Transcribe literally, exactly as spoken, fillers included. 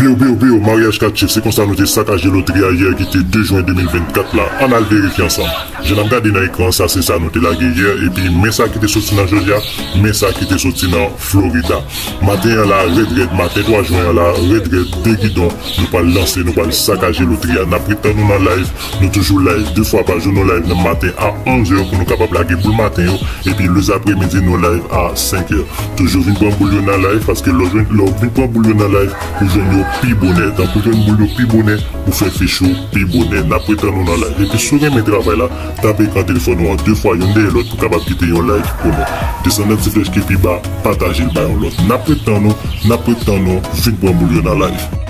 Piw, piw, piw, maryaj kat chif, se konsa nou te sakaje lotri a yè ki te de jen de mil vennkat la. Ann al verifye ansanm. Jan n ap gade nan ekran sa, se sa nou te lage yè, epi men sa ki te soti nan Jòjya, men sa ki te soti nan Florida. Maten an la rèd rèd, maten twa jen an la rèd rèd, de gidon, nou pral lanse, nou pral sakaje lotri a. N ap ret tann nou nan live, nou toujou live de fwa pa jou, nou live nan maten a onz è pou nou kapab lage boul maten yo, epi lèzapremidi nou live a senk è. Toujou vin pran boul yo nan live, paske lè w jwenn, lè w vin pran boul yo nan live, ou jwenn yo pi bonè. Tankou jwenn boul yo pi bonè, ou fè fich ou pi bonè. N ap ret tann nou nan live. Epi si w renmen travay la, tape ekran telefòn ou an de fwa youn dèyè lòt pou kapab kite yon like pou nou. Desann nan ti flèch ki pi ba, pataje l bay yon lòt. N ap ret tann nou, n ap ret tann nou, vin pran boul yo nan live.